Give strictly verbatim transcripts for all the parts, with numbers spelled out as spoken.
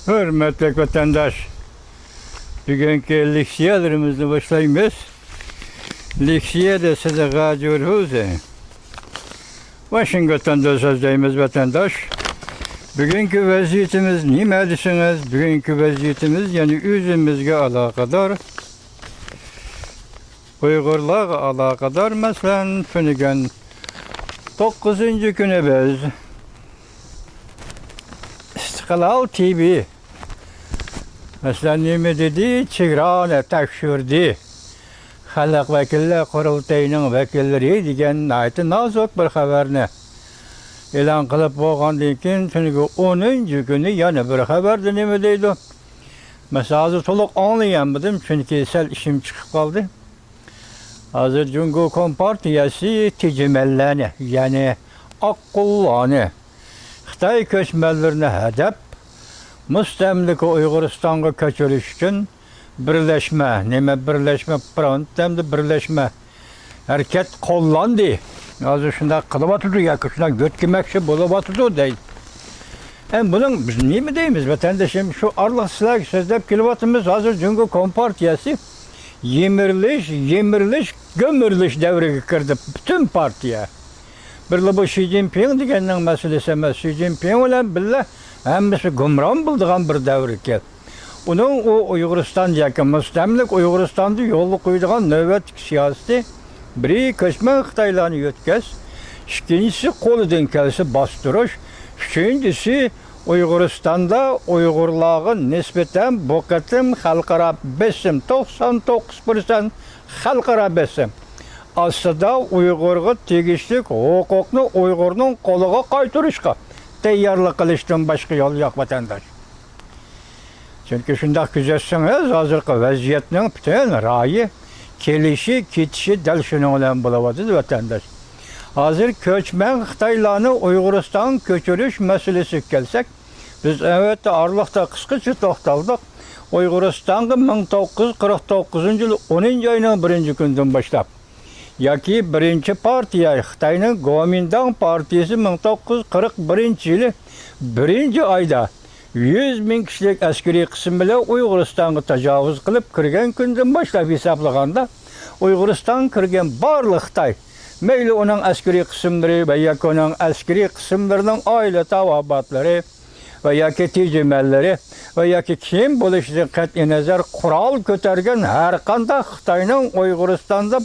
ھۆرمەتلىك ۋەتەنداش، بۈگۈنكى لېكسىيەلىرىمىزنى باشلايمىز. لېكسىيەدە سىزگە جۆرھۇزى ۋاشىنگتوندىن سۆزلەيمىز، ۋەتەنداش. بۈگۈنكى ۋەزىيىتىمىز نېمە دېسىڭىز، بۈگۈنكى ۋەزىيىتىمىز يەنە ئۆزىمىزگە ئالاقىدار، ئۇيغۇرلارغا ئالاقىدار. مەسىلەن، تۈنۈگۈن توققۇزىنچى كۈنى بىز ئىستىقلال تىۋى، مەسىلەن، نېمە دېدى؟ چېگرانى تەكشۈردى. خەلق ۋەكىللەر قۇرۇلتىيىنىڭ ۋەكىللىرى دېگەن ناھايىتى نازۇك بىر خەۋەرنى ئېلان قىلىپ بولغاندىن كېيىن، تۈنۈگۈن ئونىنچى كۈنى يەنە بىر خەۋەردە نېمە دەيدۇ؟ مەسىلەن، ھازىر تولۇق ئاڭلىيالمىدىم، چۈنكى سەل ئىشىم چىقىپ قالدى. ھازىر جۇڭگو كومپارتىيەسى تېجىمەنلەرنى، يەنى ئاققۇللارنى، خىتاي كۆچمەنلىرىنى ھەدەپ، مۇستەملىكە ئۇيغۇرىستانغا كۆچۈرۈش ئۈچۈن بىرلەشمە، نېمە بىرلەشمە، پىرونت ھەمدە بىرلەشمە ھەرىكەت قوللاندى. ھازىر شۇنداق قىلىۋاتىدۇ ياكى شۇنداق يۆتكىمەكچى بولۇۋاتىدۇ دەيدۇ. ئەمدى بۇنىڭ بىز نېمە دەيمىز، ۋەتەندىشىم؟ شۇ ئارىلىق سىلەرگە سۆزلەپ كېلىۋاتىمىز. ھازىر جۇڭگو كومپارتىيەسى يىمىرىلىش، يىمىرىلىش، گۈمۈرۈلۈش دەۋرىگە كىردى پۈتۈن پارتىيە. بىرلا بۇ شى جىنپىڭ دېگەننىڭ مەسىلىسى ئەمەس. شى جىنپىڭ بىلەن بىللە ھەممىسى گۇمران بولىدىغان بىر دەۋرگە كەلدى. ئۇنىڭ ئۇ ئۇيغۇرىستان ياكى مۇستەملىك ئۇيغۇرىستاندا يولغا قويىدىغان نۆۋەتتىكى سىياسىتى، بىرى كۆچمەن خىتايلارنى يۆتكەش، ئىككىنچىسى قولىدىن كەلسە باستۇرۇش، ئۈچىنچىسى ئۇيغۇرىستاندا ئۇيغۇرلارغا نىسبەتەن بۇ قېتىم خەلقئارا بېسىم، توقسان توققۇز پىرسەنت خەلقئارا بېسىم ئاستىدا ئۇيغۇرغا تېگىشلىك ھوقۇقنى ئۇيغۇرنىڭ قولىغا قايتۇرۇشقا تەييارلىق قىلىشتىن باشقا يول يوق، ۋەتەنداش. چۈنكى شۇنداق كۆزەتسىڭىز، ھازىرقى ۋەزىيەتنىڭ پۈتۈن رايى، كېلىشى، كېتىشى دەل شۇنىڭ بىلەن بولۇۋاتىدۇ، ۋەتەنداش. ھازىر كۆچمەن خىتايلارنى ئۇيغۇرىستانغا كۆچۈرۈش مەسىلىسىگە كەلسەك، بىز ئەلۋەتتە ئارىلىقتا قىسقىچە توختالدۇق. ئۇيغۇرىستانغا مىڭ توققۇز يۈز قىرىق توققۇزىنچى يىل ئونىنچى ئاينىڭ بىرىنچى كۈنىدىن باشلاپ، ياكى بىرىنچى پارتىيە، خىتاينىڭ گومىنداڭ پارتىيىسى مىڭ توققۇز يۈز قىرىق بىرىنچى يىلى بىرىنچى ئايدا يۈز مىڭ كىشىلىك ئەسكىرىي قىسىم بىلەن ئۇيغۇرىستانغا تاجاۋۇز قىلىپ كىرگەن كۈندىن باشلاپ ھېسابلىغاندا، ئۇيغۇرىستانغا كىرگەن بارلىق خىتاي، مەيلى ئۇنىڭ ئەسكىرىي قىسىملىرى ۋە ياكى ئۇنىڭ ئەسكىرىي قىسىملىرىنىڭ ئائىلە تاۋابىئاتلىرى ۋە ياكى تېجىمەنلىرى ۋە ياكى كىم بولۇشىدىن قەتئىينەزەر، قورال كۆتەرگەن ھەرقانداق خىتاينىڭ ئۇيغۇرىستاندا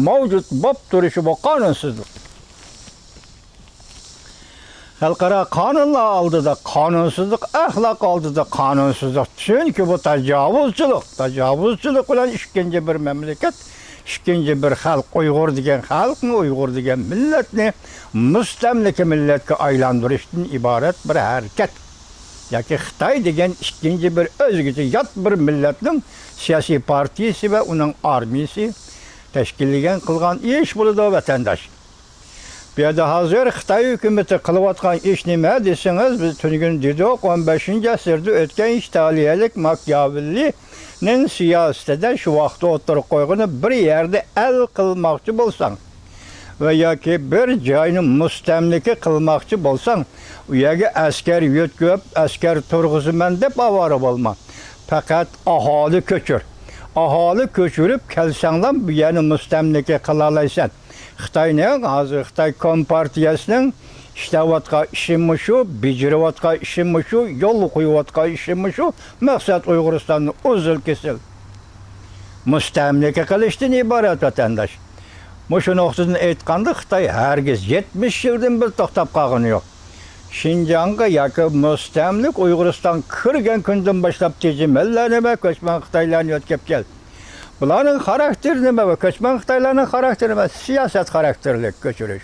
مەۋجۇت بولۇپ تۇرۇشى بۇ قانۇنسىزلىق. خەلقئارا قانۇنلار ئالدىدا قانۇنسىزلىق، ئەخلاق ئالدىدا قانۇنسىزلىق. چۈنكى بۇ تاجاۋۇزچىلىق. تاجاۋۇزچىلىق بىلەن ئىككىنچى بىر مەملىكەت، ئىككىنچى بىر خەلق، ئۇيغۇر دېگەن خەلقنى، ئۇيغۇر دېگەن مىللەتنى مۇستەملىكە مىللەتكە ئايلاندۇرۇشتىن ئىبارەت بىر ھەرىكەت. ياكى خىتاي دېگەن ئىككىنچى بىر ئۆزگىچە يات بىر مىللەتنىڭ سىياسىي پارتىيىسى ۋە ئۇنىڭ ئارمىيىسى تەشكىللىگەن قىلغان ئىش بولىدۇ، ۋەتەنداش. بۇ يەردە ھازىر خىتاي ھۆكۈمىتى قىلىۋاتقان ئىش نېمە دېسىڭىز، بىز تۈنۈگۈن دېدۇق، ئون بەشىنچى ئەسىردە ئۆتكەن ئىتالىيەلىك ماكىياۋېللىنىڭ سىياسىتىدە شۇ ۋاقىتتا ئوتتۇرىغا قويغىنى، بىر يەردە ئەل قىلماقچى بولساڭ ۋە ياكى بىر جاينى مۇستەملىكە قىلماقچى بولساڭ، ئۇ يەرگە ئەسكەر يۆتكەپ، ئەسكەر تۇرغۇزىمەن دەپ ئاۋارە بولما. پەقەت ئاھالى كۆچۈر. ئاھالى كۆچۈرۈپ كەلسەڭلار، بۇ يەرنى مۇستەملىكە قىلالايسەن. خىتاينىڭ، ھازىر خىتاي كومپارتىيەسىنىڭ ئىشلەۋاتقان ئىشى مۇشۇ، بېجىرىۋاتقان ئىشى مۇشۇ، يولغا قويۇۋاتقان ئىشى مۇشۇ. مەقسەت ئۇيغۇرىستاننى ئۇزۇل-كېسىل مۇستەملىكە قىلىشتىن ئىبارەت، ۋەتەنداش. مۇشۇ نۇقتىدىن ئېيتقاندا، خىتاي ھەرگىز يەتمىش يىلدىن بىر توختاپ قالغىنى يوق. شىنجاڭغا ياكى مۇستەملىكە ئۇيغۇرىستانغا كىرگەن كۈندىن باشلاپ تېجىمەنلەرنى ۋە كۆچمەن خىتايلارنى يۆتكەپ كەلدى. بۇلارنىڭ خاراكتېرى نېمە ۋە كۆچمەن خىتايلارنىڭ خاراكتېرى نېمە؟ سىياسەت خاراكتېرلىك كۆچۈرۈش.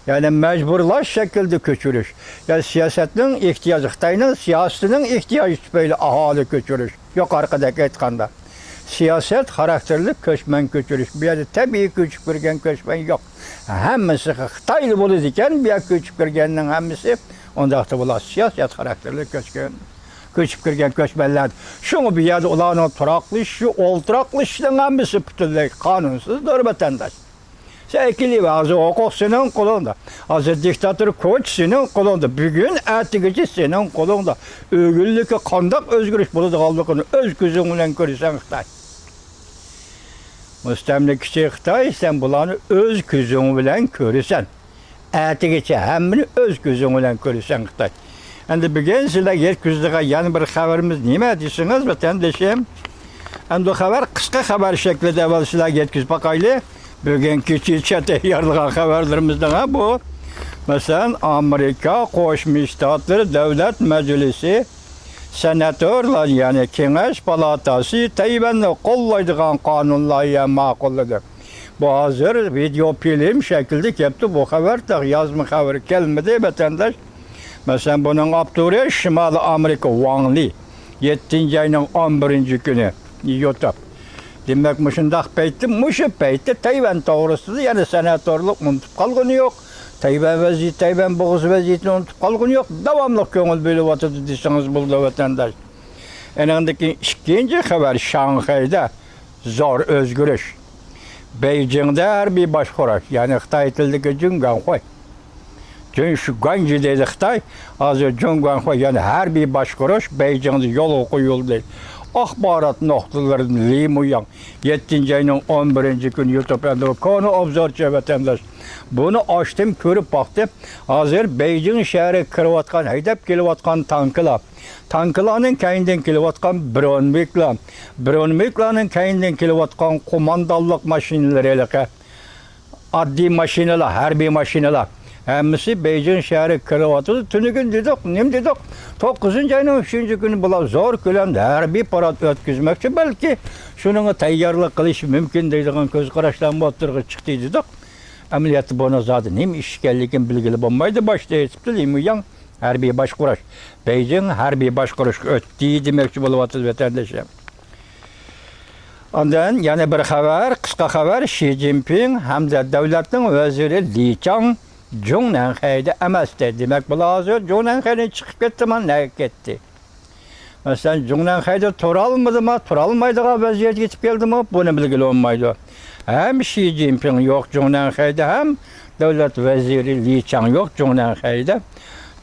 يەنى مەجبۇرلاش شەكلىدە كۆچۈرۈش. يا سىياسەتنىڭ ئېھتىياجى، خىتاينىڭ سىياسىتىنىڭ ئېھتىياجى تۈپەيلى ئاھالە كۆچۈرۈش. يۇقىرىقىدەك ئېيتقاندا، سىياسەت خاراكتېرلىك كۆچمەن كۆچۈرۈش. بۇ يەردە تەبىئىي كۆچۈپ كىرگەن كۆچمەن يوق. ھەممىسى خىتايلا بولىدىكەن، بۇ يەرگە كۆچۈپ كىرگەننىڭ ھەممىسى. ئۇنداقتا بۇلار سىياسەت خاراكتېرلىك كۆچكەن، كۆچۈپ كىرگەن كۆچمەنلەر. شۇڭا بۇ يەردە ئۇلارنىڭ تۇراقلىشىشى، ئولتۇراقلىشىشىنىڭ ھەممىسى پۈتۈنلەي قانۇنسىزدۇر، ۋەتەنداش. تەكلىپ، ھازىر ھوقۇق سېنىڭ قولۇڭدا. ھازىر دىكتاتور كوچ سېنىڭ قولۇڭدا. بۈگۈن، ئەتىگىچە سېنىڭ قولۇڭدا. ئۆگۈنلۈككە قانداق ئۆزگىرىش بولىدىغانلىقىنى ئۆز كۆزۈڭ بىلەن كۆرىسەن، خىتاي. مۇستەملىكىچى خىتاي، سەن بۇلارنى ئۆز كۆزۈڭ بىلەن كۆرىسەن. ئەتىگىچە ھەممىنى ئۆز كۆزۈڭ بىلەن كۆرىسەن، خىتاي. ئەمدى بۈگۈن سىلەرگە يەتكۈزىدىغان يەنە بىر خەۋىرىمىز نېمە دېسىڭىز، ۋەتەندىشىم؟ ئەمدى خەۋەر قىسقا خەۋەر شەكلىدە ئەۋۋەل سىلەرگە يەتكۈزۈپ باقايلى. بۈگۈنكى كېچە تەييارلىغان خەۋەرلىرىمىزنىڭ ھە بۇ. مەسىلەن، ئامېرىكا قوشما شتاتلىرى دۆلەت مەجلىسى سېناتورلار، يەنى كېڭەش پالاتاسى تەيۋەننى قوللايدىغان قانۇن لايىھە ماقۇللىدى. بۇ ھازىر ۋىدېئو فىلىم شەكلىدە كەپتۇ. بۇ خەۋەر تېخى يازما خەۋىرى كەلمىدى، ۋەتەنداش. مەسىلەن، بۇنىڭ ئاپتورى شىمالىي ئامېرىكا ۋاڭ لى، يەتتىنچى ئاينىڭ ئون بىرىنچى كۈنى يوتاپ. دېمەك، مۇشۇنداق پەيتتە، مۇشۇ پەيتتە تەيۋەن توغرىسىدا يەنە سېناتورلۇق ئۇنتۇپ قالغىنى يوق. تەيۋەن ۋەزىيىتى، تەيۋەن بوغۇز ۋەزىيىتىنى ئۇنتۇپ قالغىنى يوق. داۋاملىق كۆڭۈل بۆلۈۋاتىدۇ دېسىڭىز بولىدۇ، ۋەتەنداش. ئېنىڭدىن كېيىن ئىككىنچى خەۋەر، شاڭخەيدە زور ئۆزگىرىش. بېيجىڭدە ھەربىي باشقۇرۇش، يەنى خىتاي تىلىدىكى جۇڭگەنخۇي. جۇنشۇگۇەنجى دەيدۇ خىتاي. ھازىر جۇڭگۇەنخۇي، يەنى ھەربىي باشقۇرۇش بېيجىڭدا يولغا قويۇلدى. ئاخبارات نۇقتىلىرىدىن لى مۇياڭ، يەتتىنچى ئاينىڭ ئون بىرىنچى كۈنى يۇتۇپ، ئەمدى بۇ كونا ئوبزورچى ۋەتەنداش. بۇنى ئاچتىم، كۆرۈپ باقتىم. ھازىر بېيجىڭ شەھىرىگە كىرىۋاتقان، ھەيدەپ كېلىۋاتقان تانكىلار، تانكىلارنىڭ كەينىدىن كېلىۋاتقان برونۋىكلار، برونۋىكلارنىڭ كەينىدىن كېلىۋاتقان قوماندانلىق ماشىنىلىرى ھېلىقى. ئاددىي ماشىنىلار، ھەربىي ماشىنىلار. ھەممىسى بېيجىڭ شەھىرىگە كىرىۋاتىدۇ. تۈنۈگۈن دېدۇق، نېمە دېدۇق؟ توققۇزىنچى ئاينىڭ ئۈچىنچى كۈنى بۇلار زور كۆلەمدە ھەربىي پارات ئۆتكۈزمەكچى، بەلكى شۇنىڭغا تەييارلىق قىلىشى مۇمكىن دەيدىغان كۆز قاراشلارمۇ ئوتتۇرىغا چىقتى دېدۇق. ئەمەلىيەتتە بۇنىڭ زادى نېمە ئىش ئىكەنلىكىنى بىلگىلى بولمايدۇ. باشتا ئېيتىپتۇ لى مۇياڭ، ھەربىي باشقۇرۇش. بېيجىڭ ھەربىي باشقۇرۇشقا ئۆتتى دېمەكچى بولۇۋاتىدۇ، ۋەتەنداشلار. ئاندىن يەنە بىر خەۋەر، قىسقا خەۋەر، شى جىنپىڭ ھەمدە دۆلەتنىڭ ۋەزىرى لى چاڭ جۇڭنەنخەيدە ئەمەستى. دېمەك، بۇلار ھازىر جۇڭنەنخەيدىن چىقىپ كەتتىما، نەگە كەتتى؟ مەسىلەن، جۇڭنەنخەيدە تۇرالمىدىما، تۇرالمايدىغان ۋەزىيەتكە يېتىپ كەلدىما، بۇنى بىلگىلى بولمايدۇ. ھەم شى جىنپىڭ يوق جۇڭنەنخەيدە، ھەم دۆلەت ۋەزىرى لى چاڭ يوق جۇڭنەنخەيدە.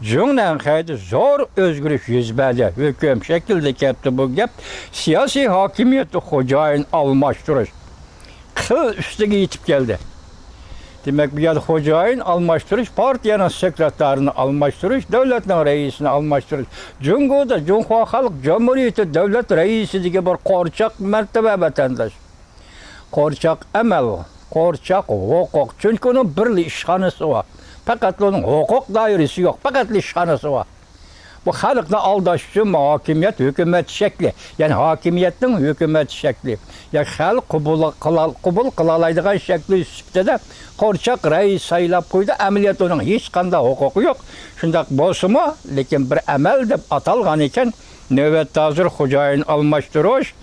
جۇڭنەنخەيدە زور ئۆزگىرىش يۈز بەردى. ھۆكۈم شەكلىدە كەپتۇ بۇ گەپ. سىياسىي ھاكىمىيەتتە خوجايىن ئالماشتۇرۇش قىل ئۈستىگە يېتىپ كەلدى. دېمەك، بۇ يەردە خوجايىن ئالماشتۇرۇش، پارتىيەنىڭ سېكرېتارىنى ئالماشتۇرۇش، دۆلەتنىڭ رەئىسىنى ئالماشتۇرۇش. جۇڭگودا جۇڭخۇا خەلق جۇمھۇرىيىتى دۆلەت رەئىسى دېگەن بىر قورچاق مەرتىۋە، ۋەتەنداش. قورچاق ئەمەل، قورچاق ھوقۇق. چۈنكى ئۇنىڭ بىرلا ئىشخانىسى بار. پەقەتلا ئۇنىڭ ھوقۇق دائىرىسى يوق، پەقەتلا ئىشخانىسى بار. بۇ خەلقنى ئالداش ئۈچۈن ھاكىمىيەت، ھۆكۈمەت شەكلى، يەنى ھاكىمىيەتنىڭ ھۆكۈمەت شەكلى، يا خەلق قوبۇل قىلا-، قوبۇل قىلالايدىغان شەكلى سۈپىتىدە قورچاق رەئىس سايلاپ قويدى. ئەمەلىيەتتە ئۇنىڭ ھېچقانداق ھوقۇقى يوق. شۇنداق بولسىمۇ، لېكىن بىر ئەمەل دەپ ئاتالغان ئىكەن. نۆۋەتتە ھازىر خوجايىن ئالماشتۇرۇش،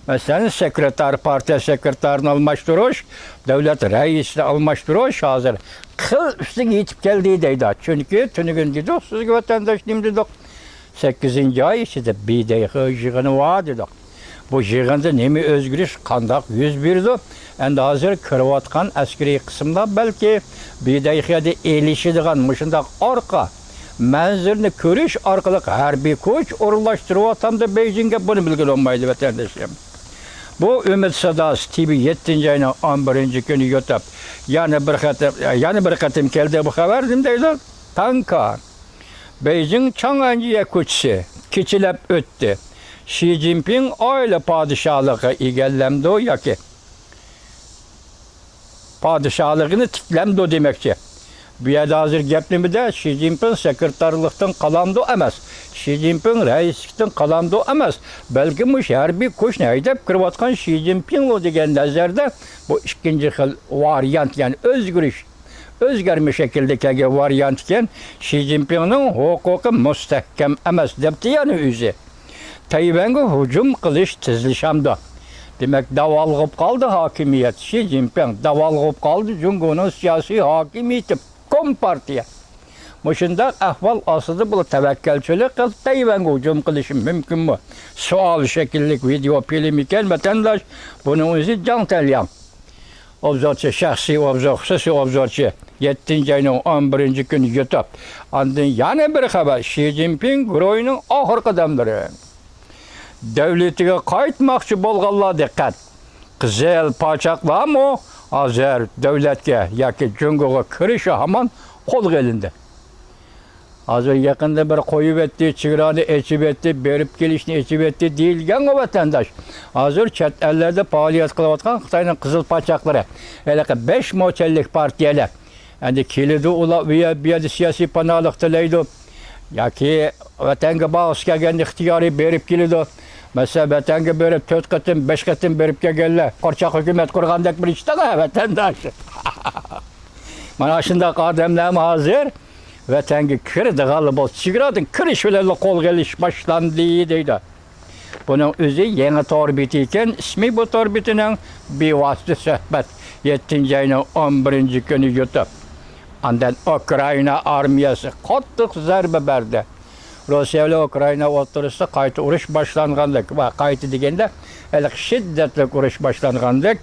مەسىلەن، سېكرېتار، پارتىيە سېكرېتارىنى ئالماشتۇرۇش، دۆلەت رەئىسىنى ئالماشتۇرۇش ھازىر قىل ئۈستىگە يېتىپ كەلدى دەيدۇ. چۈنكى تۈنۈگۈن دېدۇق سىزگە، ۋەتەنداش، نېمە دېدۇق؟ سەككىزىنچى ئاي ئىچىدە بىدەيخې يىغىنى بار دېدۇق. بۇ يىغىندا نېمە ئۆزگىرىش، قانداق يۈز بېرىدۇ؟ ئەمدى ھازىر كىرىۋاتقان ئەسكىرىي قىسىملار بەلكى بىدەيخېدە ئېلىشىدىغان مۇشۇنداق ئارقا مەنزىرىنى كۆرۈش ئارقىلىق ھەربىي كۈچ ئورۇنلاشتۇرۇۋاتامدۇ بېيجىڭگە؟ بۇنى بىلگىلى بولمايدۇ، ۋەتەنداشلىرىم. بۇ ئۈمىد ساداسى تىۋى يەتتىنچى ئاينىڭ ئون بىرىنچى كۈنى يوتاپ. يەنە بىر قېتىم، يەنە بىر قېتىم كەلدى بۇ خەۋەر. نېمە دەيدۇ؟ تانكا. بېيجىڭ چاڭئەنجيە كوچىسى كېچىلەپ ئۆتتى. شى جىنپىڭ ئائىلە پادىشاھلىقى ئىگىلەمدۇ ياكى پادىشاھلىقىنى تىكلەمدۇ دېمەكچى. بۇ يەردە ھازىر گەپ نېمىدە؟ شى جىنپىڭ سېكرېتارلىقتىن قالامدۇ ئەمەس، شى جىنپىڭ رەئىسلىكتىن قالامدۇ ئەمەس، بەلكىم مۇشۇ ھەربىي كۈچنى ھەيدەپ كىرىۋاتقان شى جىنپىڭلۇ دېگەن نەزەردە بۇ ئىككىنچى خىل ۋارىيانت، يەنى ئۆزگىرىش، ئۆزگەرمە شەكلىدە كەلگەن ۋارىيانت ئىكەن. شى جىنپىڭنىڭ ھوقۇقى مۇستەھكەم ئەمەس، دەپتۇ يەنە ئۆزى. تەيۋەنگە ھۇجۇم قىلىش تېزلىشەمدۇ؟ دېمەك، داۋالغۇپ قالدى ھاكىمىيەت. شى جىنپىڭ داۋالغۇپ قالدى جۇڭگونىڭ سىياسىي ھاكىمىيىتى، كومپارتىيە. مۇشۇنداق ئەھۋال ئاستىدا بۇلار تەۋەككەلچىلىك قىلىپ، تەيۋەنگە ھۇجۇم قىلىشى مۇمكىنمۇ؟ سوئال شەكىللىك ۋىدېئو فىلىم ئىكەن، ۋەتەنداش. بۇنىڭ ئۆزى جاڭ تەنلياڭ. ئوبزورچى، شەخسىي ئوبزور، خۇسۇسىي ئوبزورچى. يەتتىنچى ئاينىڭ ئون بىرىنچى كۈنى يۇتۇپ. ئاندىن يەنە بىر خەۋەر، شى جىنپىڭ گۇرۇھىنىڭ ئاخىرقى ئادەملىرى. دۆلىتىگە قايتماقچى بولغانلار دىققەت! قىزىل پاچاقلارمۇ ھازىر دۆلەتكە ياكى جۇڭگوغا كىرىشى ھامان قولغا ئېلىندى. ھازىر يېقىندا بىر قويۇۋەتتى، چېگرانى ئېچىۋەتتى، بېرىپ كېلىشنى ئېچىۋەتتى دېيىلگەنغۇ، ۋەتەنداش. ھازىر چەت ئەللەردە پائالىيەت قىلىۋاتقان خىتاينىڭ قىزىل پاچاقلىرى، ھېلىقى بەش مو تەنلىك پارتىيەلەر، ئەندى كېلىدۇ ئۇلار، ئۇ يەر، بۇ يەردە سىياسىي پاناھلىق تىلەيدۇ. ياكى ۋەتەنگە بارغۇسى كەلگەندە ئىختىيارىي بېرىپ كېلىدۇ. مەسىلەن، ۋەتەنگە بېرىپ تۆت قېتىم، بەش قېتىم بېرىپ كەلگەنلەر قورچاق ھۆكۈمەت قۇرغاندەك بىر ئىش دەڭە، ۋەتەنداش. مانا شۇنداق ئادەملەرمۇ ھازىر ۋەتەنگە كىرىدىغانلا بولسا، چېگرادىن كىرىش بىلەنلا قولغا ئېلىش باشلاندى دەيدۇ. بۇنىڭ ئۆزى يېڭى تور بېتى ئىكەن، ئىسمى بۇ تور بېتىنىڭ بىۋاسىتە سۆھبەت، يەتتىنچى ئاينىڭ ئون بىرىنچى كۈنى يۇتۇپ. ئاندىن ئۇكرائىنا ئارمىيەسى قاتتىق زەربە بەردى. روسىيە بىلەن ئۇكرائىنا ئوتتۇرىسىدا قايتا ئۇرۇش باشلانغاندەك، ۋە قايتا دېگەندە، ھېلىقى شىددەتلىك ئۇرۇش باشلانغاندەك،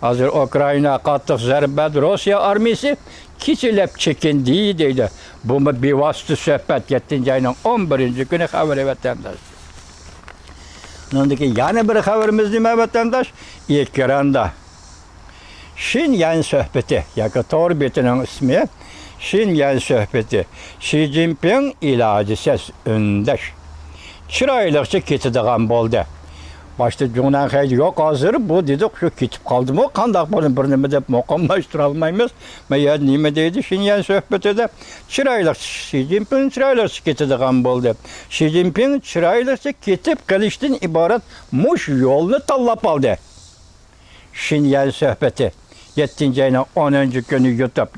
ھازىر ئۇكرائىنا قاتتىق زەربە بەردى، روسىيە ئارمىيەسى كېچىلەپ چېكىندى دەيدۇ. بۇمۇ بىۋاسىتە سۆھبەت، يەتتىنچى ئاينىڭ ئون بىرىنچى كۈنى خەۋىرى، ۋەتەنداش. ئۇنىڭدىن كېيىن يەنە بىر خەۋىرىمىز نېمە، ۋەتەنداش؟ ئېكراندا. شىنيەن سۆھبىتى ياكى تور بېتىنىڭ ئىسمى شىنيەن سۆھبىتى. شى جىنپىڭ ئىلاجىسىز ئۈندەش. چىرايلىقچە كېتىدىغان بولدى. باشتا جۇڭنەنخەيدە يوق، ھازىر بۇ دېدۇق، شۇ كېتىپ قالدىمۇ، قانداق بولدى، بىر نېمە دەپ مۇقىملاشتۇرالمايمىز. ما يەردە نېمە دەيدۇ شىنيەن سۆھبىتىدە؟ چىرايلىقچە، شى جىنپىڭ چىرايلىقچە كېتىدىغان بولدى. شى جىنپىڭ چىرايلىقچە كېتىپ قېلىشتىن ئىبارەت مۇشۇ يولنى تاللاپ ئالدى. شىنيەن سۆھبىتى، يەتتىنچى ئاينىڭ ئونىنچى كۈنى يۇتۇپ.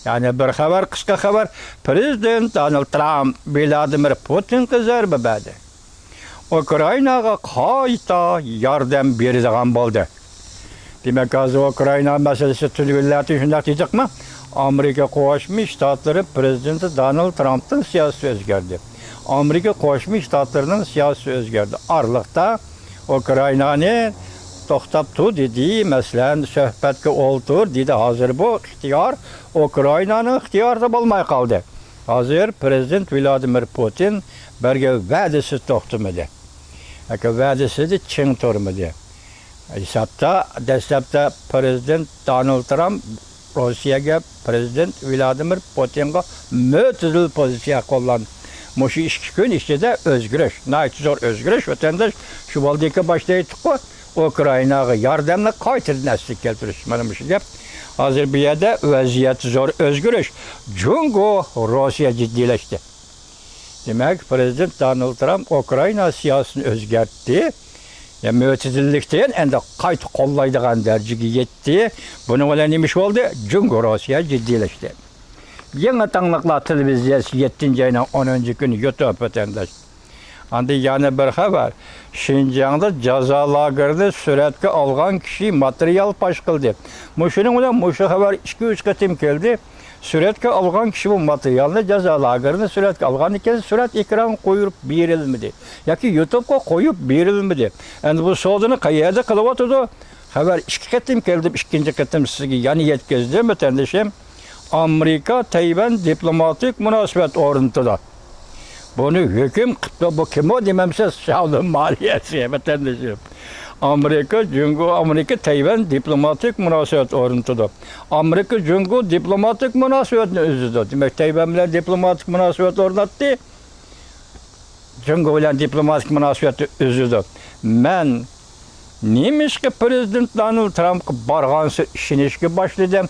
يەنە بىر خەۋەر، قىسقا خەۋەر. پىرېزىدېنت دونالد ترامپ ۋلادىمىر پۇتىنغا زەربە بەردى. ئۇكرائىناغا قايتا ياردەم بېرىدىغان بولدى. دېمەك، ھازىر ئۇكرائىنا مەسىلىسى تۈنۈگۈنلەردە شۇنداق دېدۇقمۇ؟ ئامېرىكا قوشما شتاتلىرى پىرېزىدېنتى دونالد ترامپنىڭ سىياسىتى ئۆزگەردى. ئامېرىكا قوشما شتاتلىرىنىڭ سىياسىتى ئۆزگەردى. ئارىلىقتا ئۇكرائىنانى توختاپ تۇر دېدى. مەسىلەن، سۆھبەتكە ئولتۇر دېدى. ھازىر بۇ ئىختىيار ئۇكرائىنانىڭ ئىختىيارىدا بولماي قالدى. ھازىر پىرېزىدېنت ۋلادىمىر پۇتىن بەرگەن ۋەدىسى توختىمىدى. ياكى ۋەدىسىدە چىڭ تۇرمىدى. ھېسابتا، دەسلەپتە پىرېزىدېنت دونالد ترامپ روسىيەگە پىرېزىدېنت ۋلادىمىر پۇتىنغا مۆتىدىل پوزىتسىيە قوللاندى. مۇشۇ ئىككى كۈن ئىچىدە ئۆزگىرىش، ناھايىتى زور ئۆزگىرىش، ۋەتەنداش، شۇ بالدىكى باشتا ئېيتتۇققۇ، ئۇكرائىناغا ياردەمنى قايتىدىن ئەسلىگە كەلتۈرۈش، مانا مۇشۇ گەپ. ھازىر بۇ يەردە ۋەزىيەت زور ئۆزگىرىش. جۇڭگو، روسىيە جىددىيلەشتى. دېمەك، پىرېزىدېنت دونالد ترامپ ئۇكرائىنا سىياسىتىنى ئۆزگەرتتى. يا، مۆتىدىللىكتىن ئەمدى قايتا قوللايدىغان دەرىجىگە يەتتى. بۇنىڭ بىلەن نېمە ئىش بولدى؟ جۇڭگو روسىيە جىددىيلەشتى. يېڭى تاڭلىقلار تېلېۋىزىيەسى، يەتتىنچى ئاينىڭ ئونىنچى كۈنى يۇتۇپ، ۋەتەنداش. ئاندىن يەنە بىر خەۋەر. شىنجاڭدا جازا لاگېرىنى سۈرەتكە ئالغان كىشى ماتېرىيال پاش قىلدى. مۇشۇنىڭ بىلەن مۇشۇ خەۋەر ئىككى، ئۈچ قېتىم كەلدى. سۈرەتكە ئالغان كىشى بۇ ماتېرىيالنى، جازا لاگېرىنى سۈرەتكە ئالغاندىن كېيىن سۈرەت ئېكرانغا قويۇپ بېرىلمىدى ياكى يۇتۇبقا قويۇپ بېرىلمىدى. ئەمدى بۇ سودىنى قەيەردە قىلىۋاتىدۇ؟ خەۋەر ئىككى قېتىم كەلدى، ئىككىنچى قېتىم سىزگە يەنە يەتكۈزدۈم، ۋەتەندىشىم. ئامېرىكا تەيۋەن دىپلوماتىك مۇناسىۋەت ئورنىتىدۇ. بۇنى ھۆكۈم قىپتۇ. بۇ كىمۇ دېمەمسىز؟ شياۋلۇن مالىيەسى، ۋەتەندىشىم. ئامېرىكا، جۇڭگو، ئامېرىكا تەيۋەن دىپلوماتىك مۇناسىۋەت ئورنىتىدۇ. ئامېرىكا، جۇڭگو دىپلوماتىك مۇناسىۋەتنى ئۈزىدۇ. دېمەك، تەيۋەن بىلەن دىپلوماتىك مۇناسىۋەت ئورناتتى. جۇڭگو بىلەن دىپلوماتىك مۇناسىۋەتنى ئۈزىدۇ. مەن نېمىشقا پىرېزىدېنت دونالد ترامپقا بارغانسېرى ئىشىنىشكە باشلىدىم؟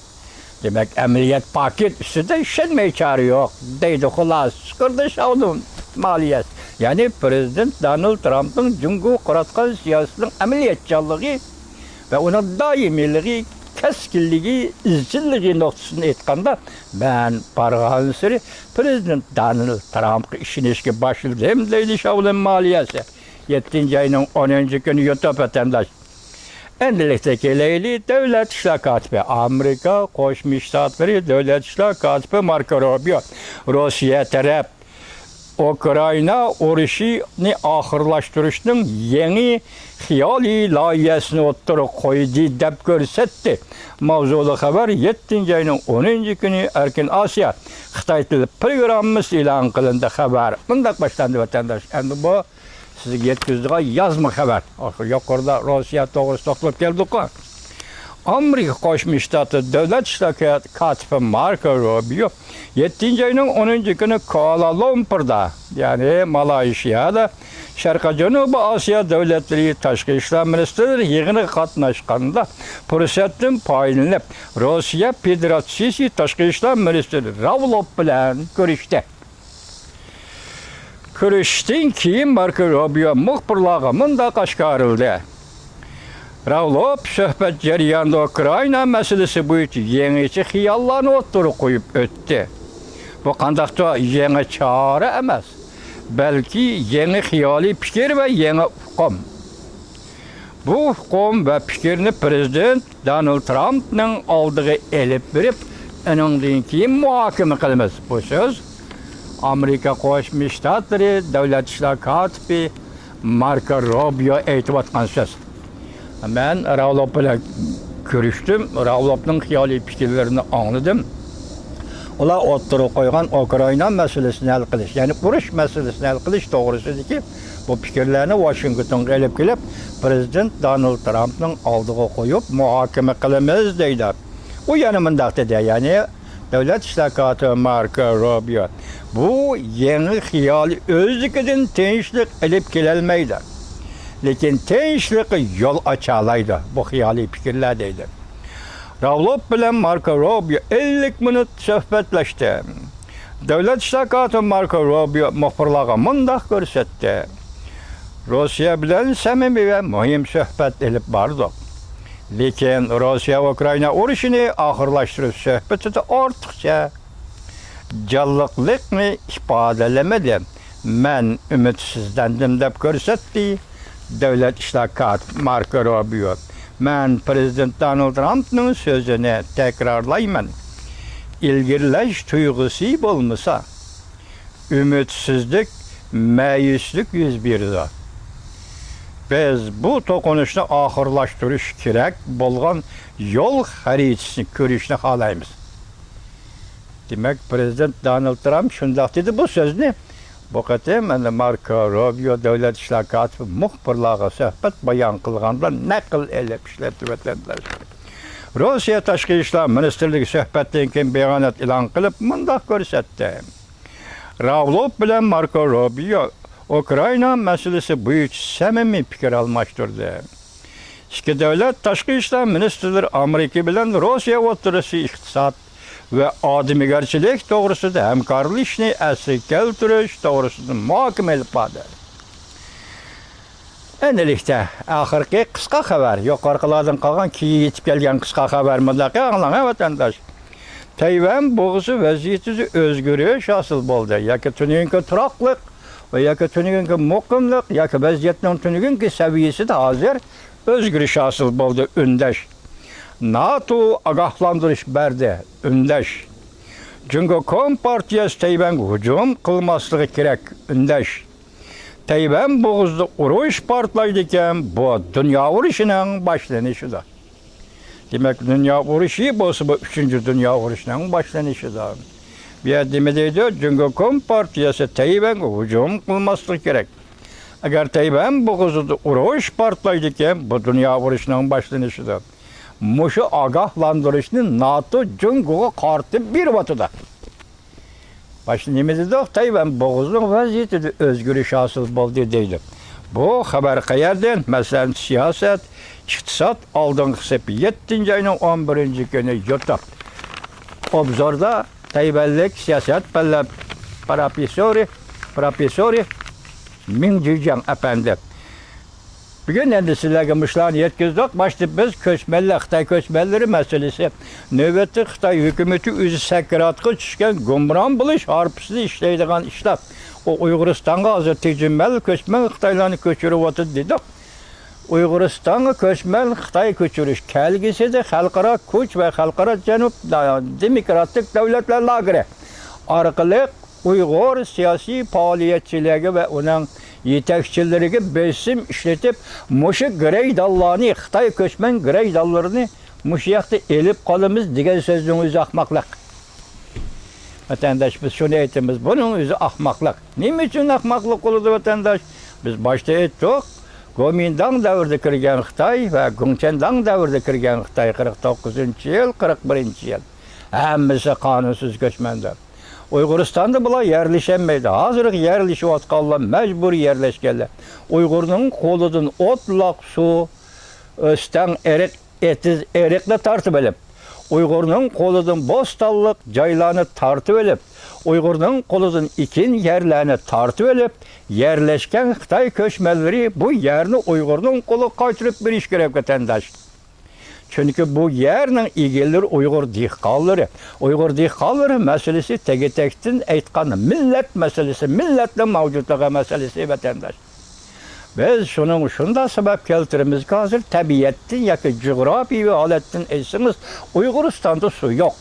دېمەك، ئەمەلىيەت پاكىت ئۈستىدە ئىشەنمەي چارە يوق، دەيدۇ خۇلاسە چىقىرىدۇ شياۋلۇن مالىيەسى. يەنى پىرېزىدېنت دونالد ترامپنىڭ جۇڭگوغا قاراتقان سىياسىتىنىڭ ئەمەلىيەتچانلىقى ۋە ئۇنىڭ دائىمىيلىقى، كەسكىنلىكى، ئىزچىللىقى نۇقتىسىدىن ئېيتقاندا، مەن بارغانسېرى پىرېزىدېنت دونالد ترامپقا ئىشىنىشكە باشلىدىم، دەيدۇ شياۋلۇن مالىيەسى. يەتتىنچى ئاينىڭ ئونىنچى كۈنى يۇتۇپ، ۋەتەنداش. ئەمدىلىكتە كېلەيلى، دۆلەت ئىشلار كاتىپى، ئامېرىكا قوشما شتاتلىرى دۆلەت ئىشلار كاتىپى ماركو روبىيو روسىيە تەرەپ ئۇكرائىنا ئۇرۇشىنى ئاخىرلاشتۇرۇشنىڭ يېڭى خىيالىي لايىھەسىنى ئوتتۇرىغا قويدى، دەپ كۆرسەتتى. ماۋزۇلۇق خەۋەر يەتتىنچى ئاينىڭ ئونىنچى كۈنى ئەركىن ئاسىيا خىتاي تىلى پروگراممىسى ئېلان قىلىندى. خەۋەر مۇنداق باشلاندى، ۋەتەنداش. ئەمدى بۇ سىزگە يەتكۈزىدىغان يازما خەۋەر. يۇقىرىدا روسىيە توغرىسىدا توختىلىپ كەلدۇققۇ. ئامېرىكا قوشما شتاتلىرى دۆلەت ئىشلار كاتىپى ماركو روبىيو يەتتىنچى ئاينىڭ ئونىنچى كۈنى كۇئالا لۇمپۇردا، يەنى مالايشىيادا شەرقىي جەنۇبىي ئاسىيا دۆلەتلىرى تاشقى ئىشلار مىنىستىرلىرى يىغىنىغا قاتناشقاندا پۇرسەتتىن پايدىلىنىپ، روسىيە فېدېراتسىيىسى تاشقى ئىشلار مىنىستىرى راۋلوف بىلەن كۆرۈشتى. كۆرۈشۈشتىن كېيىن ماركو روبىيو مۇخبىرلارغا مۇنداق ئاشكارىلىدى. راۋلوف سۆھبەت جەريانىدا ئۇكرائىنا مەسىلىسى بويىچە يېڭىچە خىياللارنى ئوتتۇرىغا قويۇپ ئۆتتى. بۇ قانداقتۇر يېڭى چارە ئەمەس، بەلكى يېڭى خىيالىي پىكىر ۋە يېڭى ئۇقۇم. بۇ ئۇقۇم ۋە پىكىرنى پىرېزىدېنت دونالد ترامپنىڭ ئالدىغا ئېلىپ بېرىپ، ئۇنىڭدىن كېيىن مۇھاكىمە قىلىمىز. بۇ سۆز ئامېرىكا قوشما شتاتلىرى دۆلەت ئىشلار كاتىپى ماركو روبىيو ئېيتىۋاتقان سۆز. مەن راۋلوف بىلەن كۆرۈشتۈم، راۋلوفنىڭ خىيالىي پىكىرلىرىنى ئاڭلىدىم. ئۇلار ئوتتۇرىغا قويغان ئۇكرائىنا مەسىلىسىنى ھەل قىلىش، يەنى ئۇرۇش مەسىلىسىنى ھەل قىلىش توغرىسىدىكى بۇ پىكىرلەرنى ۋاشىنگتونغا ئېلىپ كېلىپ، پىرېزىدېنت دونالد ترامپنىڭ ئالدىغا قويۇپ مۇھاكىمە قىلىمىز، دەيدۇ. ئۇ يەنە مۇنداق دېدى، يەنى دۆلەت ئىشلار كاتىپى ماركو روبىيو، بۇ يېڭى خىيال ئۆزلۈكىدىن تىنچلىق ئېلىپ كېلەلمەيدۇ، لېكىن تىنچلىققا يول ئاچالايدۇ بۇ خىيالىي پىكىرلەر، دەيدۇ. راۋلوف بىلەن ماركو روبىيو ئەللىك مىنۇت سۆھبەتلەشتى. دۆلەت ئىشلار كاتىپى ماركو روبىيو مۇخبىرلارغا مۇنداق كۆرسەتتى: روسىيە بىلەن سەمىمىي ۋە مۇھىم سۆھبەت ئېلىپ باردۇق. لېكىن روسىيە ئۇكرائىنا ئۇرۇشىنى ئاخىرلاشتۇرۇش سۆھبىتىدە ئارتۇقچە جانلىقلىقنى ئىپادىلىمىدى. مەن ئۈمىدسىزلەندىم، دەپ كۆرسەتتى دۆلەت ئىشلار كاتىپى ماركو روبىيو. مەن پىرېزىدېنت دونالد ترامپنىڭ سۆزىنى تەكرارلايمەن. ئىلگىرىلەش تۇيغۇسى بولمىسا، ئۈمىدسىزلىك، مەيۈسلۈك يۈز بېرىدۇ. بىز بۇ توقۇنۇشنى ئاخىرلاشتۇرۇش كېرەك بولغان يول خەرىتىسىنى كۆرۈشنى خالايمىز. دېمەك، پىرېزىدېنت دونالد ترامپ شۇنداق دېدى بۇ سۆزنى. بۇ قېتىم ئەنە ماركو روبىيو دۆلەت ئىشلار كاتىپى مۇخبىرلارغا سۆھبەت بايان قىلغاندا نەقىل ئېلىپ ئىشلەتتى، ۋەتەنداشلار. روسىيە تاشقى ئىشلار مىنىستىرلىكى سۆھبەتتىن كېيىن بايانات ئېلان قىلىپ مۇنداق كۆرسەتتى: راۋلوف بىلەن ماركو روبىيو ئۇكرائىنا مەسىلىسى بويىچە سەمىمىي پىكىر ئالماشتۇردى. ئىككى دۆلەت تاشقى ئىشلار مىنىستىرلىرى ئامېرىكا بىلەن روسىيە ئوتتۇرىسى ئىقتىساد ۋە ئادىمىگەرچىلىك توغرىسىدا ھەمكارلىشىشنى ئەسلىگە كەلتۈرۈش توغرىسىدا مۇھاكىمە ئېلىپ باردى. ئەنىلىكتە، ئاخىرقى قىسقا خەۋەر، يۇقىرىقىلاردىن قالغان كېيىن يېتىپ كەلگەن قىسقا خەۋەر مۇنداق، ئاڭلاڭ، ھە، ۋەتەنداش. تەيۋەن بوغۇزى ۋەزىيىتىدە ئۆزگىرىش ھاسىل بولدى. ياكى تۈنۈگۈنكى تۇراقلىق ۋە ياكى تۈنۈگۈنكى مۇقىملىق ياكى ۋەزىيەتنىڭ تۈنۈگۈنكى سەۋىيەسىدە ھازىر ئۆزگىرىش ھاسىل بولدى، ئۈندەش. ناتو ئاگاھلاندۇرۇش بەردى، ئۈندەش. جۇڭگو كومپارتىيەسى تەيۋەنگە ھۇجۇم قىلماسلىقى كېرەك، ئۈندەش. تەيۋەن بوغۇزىدا ئۇرۇش پارتلايدىكەن، بۇ دۇنيا ئۇرۇشىنىڭ باشلىنىشىدۇر. دېمەك، دۇنيا ئۇرۇشى بولسا، بۇ ئۈچىنچى دۇنيا ئۇرۇشىنىڭ باشلىنىشىدۇر. بۇ يەردە نېمە دەيدۇ؟ جۇڭگو كومپارتىيەسى تەيۋەنگە ھۇجۇم قىلماسلىقى كېرەك. ئەگەر تەيۋەن بوغۇزىدا ئۇرۇش پارتلايدىكەن، بۇ دۇنيا ئۇرۇشىنىڭ باشلىنىشىدۇر. مۇشۇ ئاگاھلاندۇرۇشنى ناتو جۇڭگوغا قارىتىپ بېرىۋاتىدۇ. باشتا نېمە دېدۇق؟ تەيۋەن بوغۇزىنىڭ ۋەزىيىتىدە ئۆزگىرىش ھاسىل بولدى دەيدۇ. بۇ خەۋەر قەيەردىن؟ مەسىلەن، سىياسەت، ئىقتىساد، ئالدىنقى سېپى، يەتتىنچى ئاينىڭ ئون بىرىنچى كۈنى يۇتۇپ. ئوبزوردا تەيۋەنلىك سىياسەت پەنلەر پروفېسسورى، پروفېسسورى مىڭ جىجياڭ ئەپەندى. بۈگۈن ئەمدى سىلەرگە مۇشۇلارنى يەتكۈزدۇق. باشتا بىز كۆچمەنلەر، خىتاي كۆچمەنلىرى مەسىلىسى، نۆۋەتتە خىتاي ھۆكۈمىتى ئۆزى سەكراتقا چۈشكەن گۇمران بولۇش ھارپىسىدا ئىشلەيدىغان ئىشلار. ئۇ ئۇيغۇرىستانغا ھازىر تېجىمەل كۆچمەن خىتايلارنى كۆچۈرۈۋاتىدۇ دېدۇق. ئۇيغۇرىستانغا كۆچمەن خىتاي كۆچۈرۈش، كەلگۈسىدە خەلقئارا كۈچ ۋە خەلقئارا جەنۇب دېموكراتىك دۆلەتلەر لاگېرى ئارقىلىق ئۇيغۇر سىياسىي پائالىيەتچىلىرىگە ۋە ئۇنىڭ يېتەكچىلىرىگە بېسىم ئىشلىتىپ، مۇشۇ گىرەيدانلارنى، خىتاي كۆچمەن گىرەيدانلىرىنى مۇشۇ ياقتا ئېلىپ قالىمىز دېگەن سۆزنىڭ ئۆزى ئەخمەقلىق. ۋەتەنداش، بىز شۇنى ئېيتىمىز، بۇنىڭ ئۆزى ئەخمەقلىق. نېمە ئۈچۈن ئەخمەقلىق بولىدۇ، ۋەتەنداش؟ بىز باشتا ئېيتتۇق، گومىنداڭ دەۋرىدە كىرگەن خىتاي ۋە گۇڭچەنداڭ دەۋرىدە كىرگەن خىتاي، قىرىق توققۇزىنچى يىل، قىرىق بىرىنچى يىل، ھەممىسى قانۇنسىز كۆچمەندۇر. ئۇيغۇرىستاندا بۇلار يەرلىشەلمەيدۇ. ھازىرقى يەرلىشىۋاتقانلار مەجبۇرىي يەرلەشكەنلەر. ئۇيغۇرنىڭ قولىدىن ئوتلاق سۇ، ئۆستەڭ، ئېرىق، ئېتىز، ئېرىقنى تارتىۋېلىپ، ئۇيغۇرنىڭ قولىدىن بوستانلىق جايلارنى تارتىۋېلىپ، ئۇيغۇرنىڭ قولىدىن ئېكىن يەرلەرنى تارتىۋېلىپ، يەرلەشكەن خىتاي كۆچمەنلىرى بۇ يەرنى ئۇيغۇرنىڭ قولىغا قايتۇرۇپ بېرىش كېرەك، ۋەتەنداش. چۈنكى بۇ يەرنىڭ ئىگىلىرى ئۇيغۇر دېھقانلىرى. ئۇيغۇر دېھقانلىرى مەسىلىسى تەگە-تەكتىن ئېيتقاندا، مىللەت مەسىلىسى، مىللەتنىڭ مەۋجۇتلۇقى مەسىلىسى، ۋەتەنداش. بىز شۇنىڭ شۇنداق سەۋەب كەلتۈرىمىزكى، ھازىر تەبىئەتتىن ياكى جۇغراپىيەۋى ھالەتتىن ئېيتسىڭىز، ئۇيغۇرىستاندا سۇ يوق.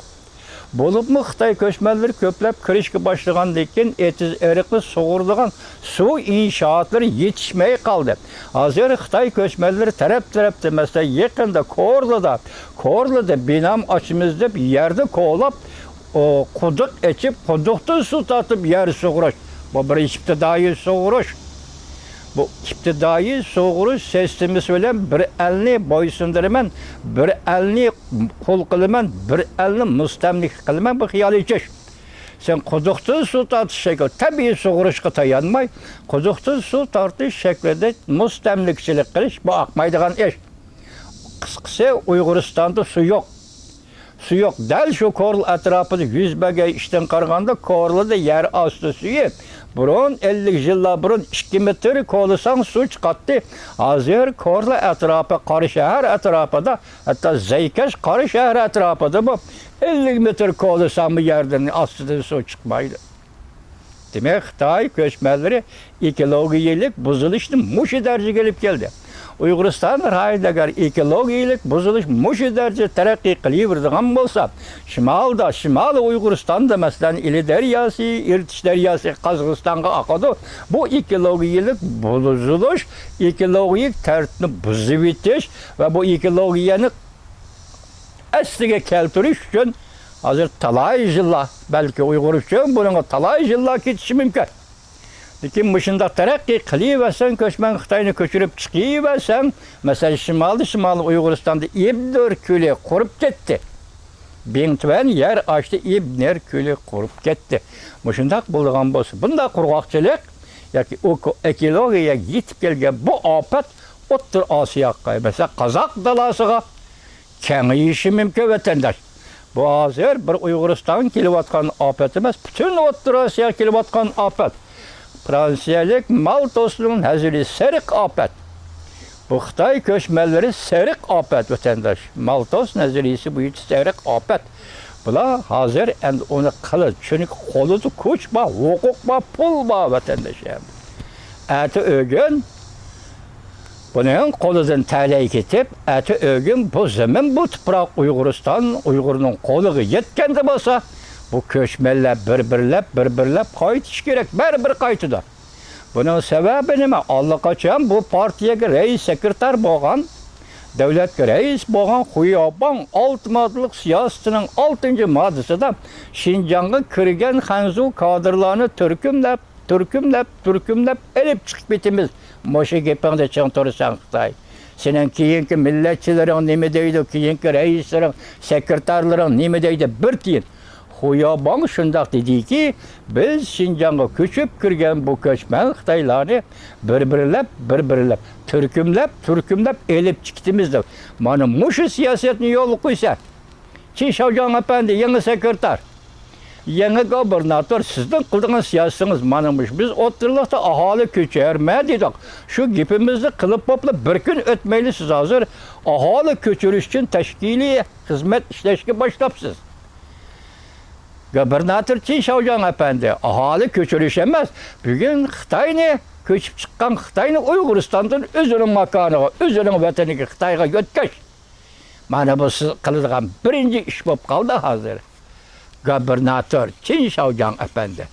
بولۇپمۇ خىتاي كۆچمەنلىرى كۆپلەپ كىرىشكە باشلىغاندىن كېيىن، ئېتىز ئېرىقنى سۇغۇرىدىغان سۇ ئىنشائاتلىرى يېتىشمەي قالدى. ھازىر خىتاي كۆچمەنلىرى تەرەپ-تەرەپتە، مەسىلەن، يېقىندا كورلىدا، كورلىدا بىنام ئاچىمىز دەپ يەرنى كولاپ، ئۇ، قۇدۇق ئېچىپ، قۇدۇقتىن سۇ تارتىپ يەر سۇغۇرۇش. بۇ بىر ئىپتىدائىي سۇغۇرۇش. بۇ ئىپتىدائىي سۇغۇرۇش سىستېمىسى بىلەن بىر ئەلنى بويسۇندۇرىمەن، بىر ئەلنى قۇل قىلىمەن، بىر ئەلنى مۇستەملىكە قىلىمەن، بۇ خىيال ئېچىش. سەن قۇدۇقتىن سۇ تارتىش شەكلى، تەبىئىي سۇغۇرۇشقا تايانماي، قۇدۇقتىن سۇ تارتىش شەكلىدە مۇستەملىكىچىلىك قىلىش، بۇ ئاقمايدىغان ئىش. قىسقىسى، ئۇيغۇرىستاندا سۇ يوق. سۇ يوق. دەل شۇ كورلا ئەتراپىدا يۈز بەرگەن ئىشتىن قارىغاندا، كورلىدا يەر ئاستى سۈيى بۇرۇن، ئەللىك يىللار بۇرۇن ئىككى مېتىر كولىساڭ سۇ چىقاتتى. ھازىر كورلا ئەتراپى، قاراشەھەر ئەتراپىدا، ھەتتا زەيكەش قاراشەھەر ئەتراپىدىمۇ ئەللىك مېتىر كولىساڭمۇ يەردىن، ئاستىدىن سۇ چىقمايدۇ. دېمەك، خىتاي كۆچمەنلىرى ئېكولوگىيەلىك بۇزۇلۇشنى مۇشۇ دەرىجىگە ئېلىپ كەلدى. ئۇيغۇرىستان رايونىدا ئەگەر ئېكولوگىيەلىك بۇزۇلۇش مۇشۇ دەرىجىدە تەرەققىي قىلىۋېرىدىغان بولسا، شىمالدا، شىمالىي ئۇيغۇرىستاندا، مەسىلەن، ئىلى دەرياسى، ئىرتىش دەرياسى قازاقىستانغا ئاقىدۇ. بۇ ئېكولوگىيەلىك بۇزۇلۇش، ئېكولوگىيەلىك تەرتىپنى بۇزۇۋېتىش ۋە بۇ ئېكولوگىيەنى ئەسلىگە كەلتۈرۈش ئۈچۈن ھازىر تالاي يىللار، بەلكى ئۇيغۇر ئۈچۈن بۇنىڭغا تالاي يىللار كېتىشى مۇمكىن. لېكىن مۇشۇنداق تەرەققىي قىلىۋەرسەڭ، كۆچمەن خىتاينى كۆچۈرۈپ چىقىۋەرسەڭ، مەسىلەن، شىمالدا، شىمالىي ئۇيغۇرىستاندا ئىبدور كۆلى قۇرۇپ كەتتى. بىڭتۈەن يەر ئاستى ئىبدور كۆلى قۇرۇپ كەتتى. مۇشۇنداق بولىدىغان بولسا، بۇنداق قۇرغاقچىلىق ياكى ئوكو-، ئېكولوگىيەگە يېتىپ كەلگەن بۇ ئاپەت ئوتتۇرا ئاسىياغا، مەسىلەن، قازاق دالاسىغا، كېڭىيىشى مۇمكىن، ۋەتەنداش. بۇ ھازىر بىر ئۇيغۇرىستانغا كېلىۋاتقان ئاپەت ئەمەس، پۈتۈن ئوتتۇرا ئاسىياغا كېلىۋاتقان ئاپەت. فرانسىيەلىك مالتوسنىڭ نەزىرىيىسى سېرىق ئاپەت. بۇ خىتاي كۆچمەنلىرى سېرىق ئاپەت، ۋەتەنداش. مالتوس نەزەرىيىسى بويىچە سېرىق ئاپەت. بۇلار ھازىر ئەمدى ئۇنى قىلىدۇ، چۈنكى قولىدا كۈچ بار، ھوقۇق بار، پۇل بار، ۋەتەنداش. ئەمدى ئەتە ئۆگۈن بۇنىڭ قولىدىن تەلەي كېتىپ، ئەتە ئۆگۈن بۇ زېمىن، بۇ تۇپراق، ئۇيغۇرىستان ئۇيغۇرنىڭ قولىغا يەتكەندە بولسا، بۇ كۆچمەنلەر بىر-بىرلەپ، بىر-بىرلەپ قايتىشى كېرەك، بەرىبىر قايتىدۇ. بۇنىڭ سەۋەبى نېمە؟ ئاللىقاچان بۇ پارتىيەگە رەئىس سېكرېتار بولغان، دۆلەتكە رەئىس بولغان خۇياباڭ ئالتە ماددىلىق سىياسىتىنىڭ ئالتىنچى ماددىسىدا شىنجاڭغا كىرگەن خەنزۇ كادىرلارنى تۈركۈملەپ، تۈركۈملەپ، تۈركۈملەپ ئېلىپ چىقىپ كېتىمىز. مۇشۇ گېپىڭدە چىڭ تۇرساڭ خىتاي. سېنىڭ كېيىنكى مىللەتچىلىرىڭ نېمە دەيدۇ، كېيىنكى رەئىسلىرىڭ، سېكرېتارلىرىڭ نېمە دەيدۇ، بىر تىيىن. خۇياباڭ شۇنداق دېدىكى، بىز شىنجاڭغا كۆچۈپ كىرگەن بۇ كۆچمەن خىتايلارنى بىر-بىرلەپ، بىر-بىرلەپ، تۈركۈملەپ، تۈركۈملەپ ئېلىپ چىقىتىمىز دەپ. مانا مۇشۇ سىياسەتنى يولغا قويسا، چىن شاۋجياڭ ئەپەندى، يېڭى سېكرېتار، يېڭى گۇبېرناتور، سىزنىڭ قىلىدىغان سىياسىتىڭىز مانا مۇشۇ. بىز ئوتتۇرىلىقتا ئاھالە كۆچۈرمە دېدۇق. شۇ گېپىمىزنى قىلىپ بوپلا بىر كۈن ئۆتمەيلا سىز ھازىر ئاھالە كۆچۈرۈش ئۈچۈن تەشكىلىي خىزمەت ئىشلەشكە باشلاپسىز. گۇبېرناتور چىن شاۋجياڭ ئەپەندى، ئاھالە كۆچۈرۈش ئەمەس، بۈگۈن خىتاينى، كۆچۈپ چىققان خىتاينى ئۇيغۇرىستاندىن ئۆزىنىڭ ماكانىغا، ئۆزىنىڭ ۋەتىنىگە، خىتايغا يۆتكەش. مانا بۇ سىز قىلىدىغان بىرىنچى ئىش بولۇپ قالدى ھازىر. گۇبېرناتور چىن شاۋجياڭ ئەپەندى.